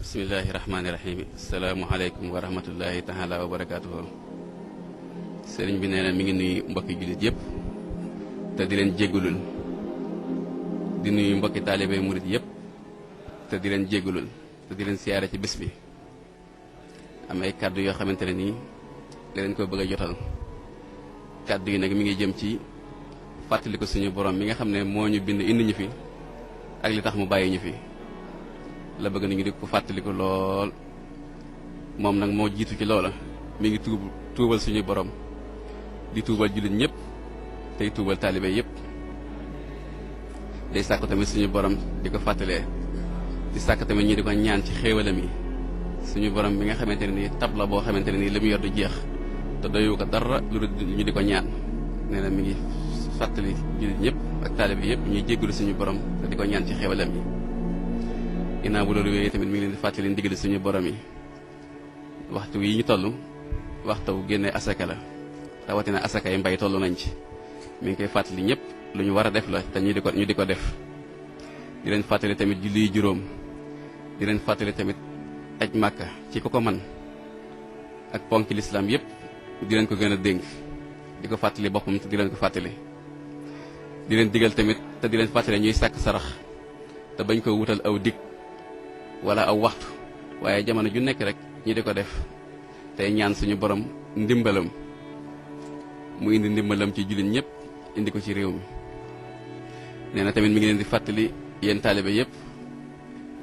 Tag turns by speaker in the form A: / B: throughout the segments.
A: bismillahi rahmaani rahim asalaamualeykum wa rahmatullahi taala wa barakaatuhu. sëriñ bi nee na mi ngi nuyu mbokki jullit yëpp te di leen jéggulul di nuyu mbokki taalibe murit yëpp te di leen jéggulul te di leen siyaare ci bés bi. am ay kàddu yoo xamante ne nii da leen ko bëgg a jotal. kàddu yi nag mi ngi jëm ci fàttali ko suñu borom mi nga xam ne moo ñu bind indi ñu fi ak li tax mu bàyyi ñu fi la bëgg nañu di ko fàttaliku lool. moom nag moo jiitu ci loola mi ngi tuubal suñu borom di tuubal jullit ñëpp tey tuubal taalibe yëpp. day sàkk tamit suñu borom di ko fàttalee di sàkk tamit ñi di ko ñaan ci xéewalam yi. suñu borom bi nga xamante ne nii tab la boo xamante ne nii li mu yor du jeex te doyu ko dara lu dul ñu di ko ñaan. nee na mi ngi fàttali jullit ñëpp ak taalibe yëpp ñuy jéggalu suñu borom te di ko ñaan ci xéewalam yi. ginnaaw bu loolu wéyee tamit mi ngi leen di fàttali ndigali suñu borom yi. waxtu yi ñu toll waxtu wu génne asaka la rawatina asaka yi mbay toll nañ ci. mi ngi koy fàttali ñëpp lu ñu war a def la te ñu di ko def. di leen fàttali tamit julli juróom. di leen fàttali tamit aj màkka ci ku ko man ak ponki lislaam yëpp di leen ko gën a dénk di ko fàttali boppam te di leen ko fàttali. di leen digal tamit te di leen fàttali ñuy sàkk sarax te bañ ko wutal aw dig wala aw waxtu waaye jamono ju nekk rek ñi di ko def tey ñaan suñu borom ndimbalam mu indi ndimbalam ci jullit ñëpp indi ko ci réew mi. nee na tamit mi ngi leen di fàttali yéen taalibe yëpp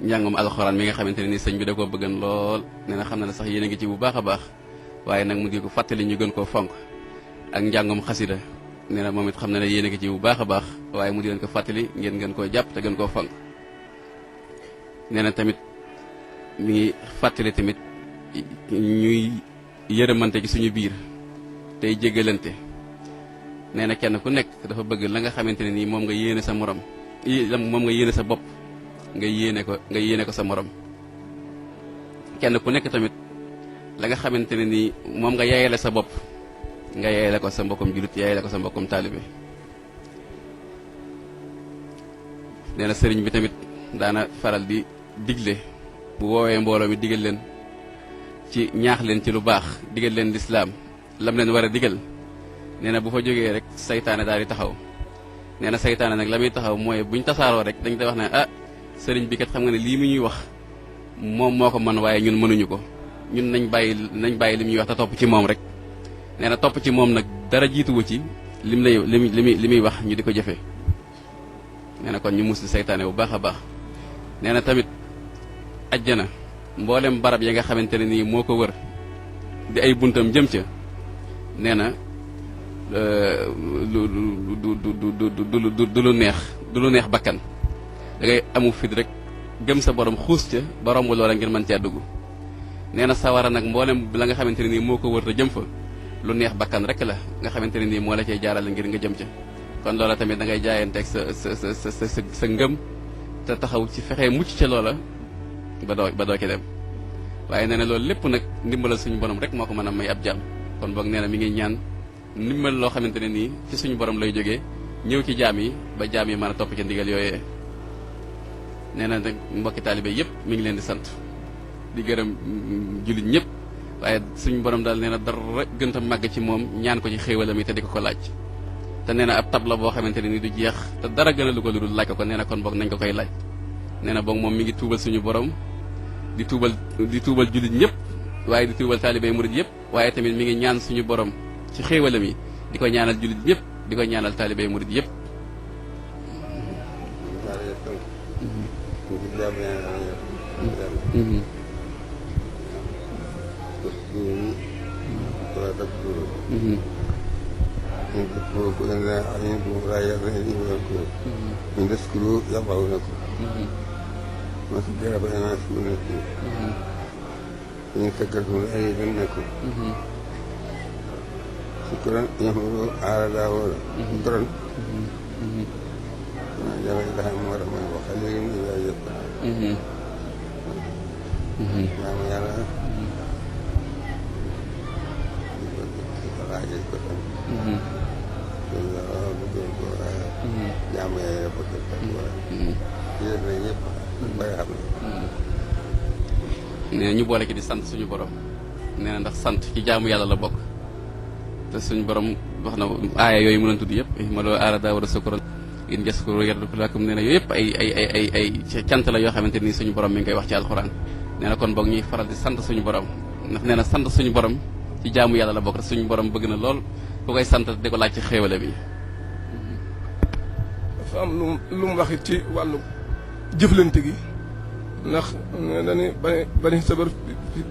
A: njàngum alxuraan mi nga xamante ne ni sëñ bi da koo bëggan lool. nee na xam na ne sax yéen a ngi ci bu baax a baax waaye nag mu ngi ko fàttali ñu gën koo fonk ak njàngum xasida. nee na moom it xam na ne yéen a ngi ci bu baax a baax waaye mu di leen ko fàttali ngeen gën koo jàpp te gën koo fonk. nee na tamit mi ngi fàttali tamit ñuy yërëmante ci suñu biir tey jéggalante. nee na kenn ku nekk dafa bëgg la nga xamante ne nii moom nga yéene sa morom moom nga yéene sa bopp nga yéene ko sa morom. kenn ku nekk tamit la nga xamante ne nii moom nga yaayale sa bopp nga yaayale ko sa mbokkum jullit yaayale ko sa mbokkum taalibe. nee na sëriñ bi tamit daana faral di digle bu woowee mbooloo mi digal leen ci ñaax leen ci lu baax digal leen lislaam lam leen war a digal. nee na bu fa jógee rek saytaane daal di taxaw. nee na saytaane nag la muy taxaw mooy buñ tasaaroo rek dañ koy wax ne ah sëriñ bi kat xam nga ne lii mu ñuy wax moom moo ko mën waaye ñun mënuñu ko ñun nañ bàyyi li muy wax te topp ci moom rek. nee na topp ci moom nag dara jiituwu ci li muy wax ñu di ko jëfee. nee na kon ñu musli saytaane bu baax a baax. nee na tamit ajjana mboolem barab yi nga xamante ne nii moo ko wër di ay buntam jëm ca. nee na du lu neex bakkan da ngay amu fit rek gëm sa borom xuus ca ba romb loola ngir mën caa dugg. nee na sawara nag mboolem la nga xamante ne nii moo ko wër te jëm fa lu neex bakkan rek la nga xamante ne nii moo la cay jaarale ngir nga jëm ca. kon loola tamit da ngay jaayanteeg sa ngëm te taxaw ci fexe mucc ca loola ba doo ci dem. waaye nee na loolu lépp nag ndimbalal suñu borom rek moo ko mën a may ab jaam. kon boog nee na mi ngi ñaan ndimbal loo xamante ne nii ci suñu borom lay jógee ñëw ci jaam yi ba jaam yi mën a topp ci ndigal yooyee. nee na nag mbokki taalibe yëpp mi ngi leen di sant di gërëm jullit ñëpp waaye suñu borom daal nee na dara gënta màgg ci moom ñaan ko ci xéewalam yi te di ko laaj. te nee na ab tab la boo xamante ne nii du jeex te dara gën a lu ko lu dul laaj ko nee na kon boog nañ ko koy laaj. nee na boog moom mi ngi tuubal suñu borom di tuubal jullit ñëpp waaye di tuubal taalibe murid yëpp waaye tamit mi ngi ñaan suñu borom ci xéewalam yi di ko ñaanal jullit ñëpp di ko ñaanal taalibe murid yëpp.
B: Syukuran yahmulu ala dawud syukuran jangan dah marah-marah wa khalilin ila yaqta nama yala raja kotan Allah betul jamu ya betul dia nanya bayar
A: nee na ñu boole ci di sant suñu borom nee na ndax sant ci jaamu yàlla la bokk te suñu borom wax na aaya yooyu mu leen tudd yëpp ma loo aara daa war a sukkuran in jaskuru yarduku lakum nee na yooyu yëpp ay cant la yoo xamante ni suñu borom mi ngi koy wax ci alxuraan nee na kon boog ñuy faral di sant suñu borom ndax nee na sant suñu borom ci jaamu yàlla la bokk te suñu borom bëgg na lool ku koy sant di ko laaj ci xéewale bi.
C: dafa am lu mu wax it ci wàllu jëflante gi ndax dañuy bani sabar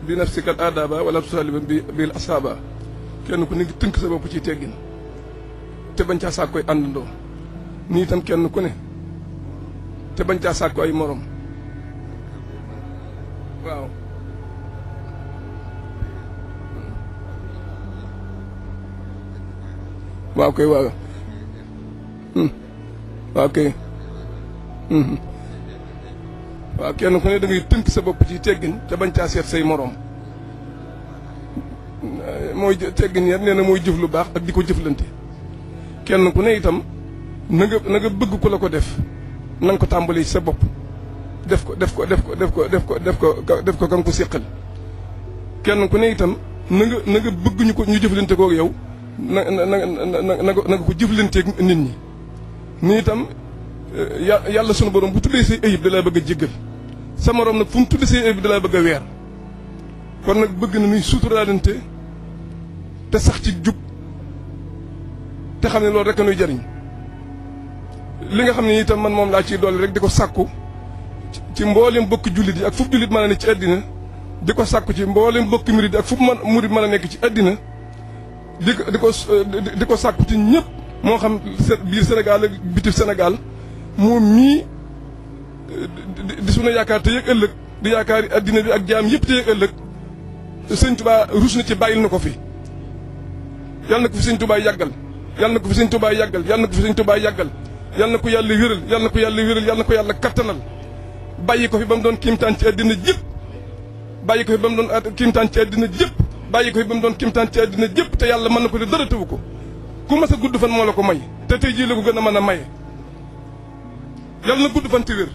C: bi nafsika adaba wala tusaliban bil asaba kenn ku ne ngi tënk sa bopp ci teggin te bañ caa saak koy àndandoo nii itam kenn ku ne te bañ caa saak ko ay morom waaw waaw kay waaw waaw kay waaw kenn ku ne da ngay tënk sa bopp ci teggin te bañ caa seet say morom mooy teggin yar nee na mooy jëf lu baax ak di ko jëflante kenn ku ne itam na nga bëgg ku la ko def na nga ko tàmbali ci sa bopp def ko ka nga ko séqal kenn ku ne itam na nga bëgg ñu jëflante kook yow na nga ko jëflanteeg nit ñi ni itam yàlla sunu borom bu tuddee say ayib da laa bëgg a jéggal sa morom nag fu mu tuddee say ayib da laa bëgg a weer kon nag bëgg na nuy suturaalante te sax ci jub te xam ne loolu rek a nuy jariñ li nga xam ne itam man moom laa ciy dolli rek di ko sàkku ci mboolem bokki jullit yi ak fu jullit mën a nekk ci àddina di ko sàkku ci mboolem bokki murid yi ak fu murid mën a nekk ci àddina di ko sàkku ci ñëpp moo xam biir Sénégal ak bitim Sénégal moom mii di sunu yaakaar te yëg ëllëg di yaakaar àddina bi ak jaam yëpp te yëg ëllëg sëñ Tuubaa rus na ci bàyyil na ko fi yàlla na ko fi sëñ Tuubaa yàggal yàlla na ko fi sëñ Tuubaa yàggal yàlla na ko fi sëñ Tuubaa yàggal yàlla na ko yàlla wéral yàlla na ko yàlla wéral yàlla na ko yàlla kattanal bàyyi ko fi ba mu doon kiimtaan ci àddina jëpp bàyyi ko fi ba mu doon kiimtaan ci àddina jëpp bàyyi ko fi ba mu doon kiimtaan ci àddina jëpp te yàlla mën na ko te dara tëwu ko ku mas a gudd fan moo la ko may te tey jii la ko gën a mën a maye yàlla na gudd fan te wér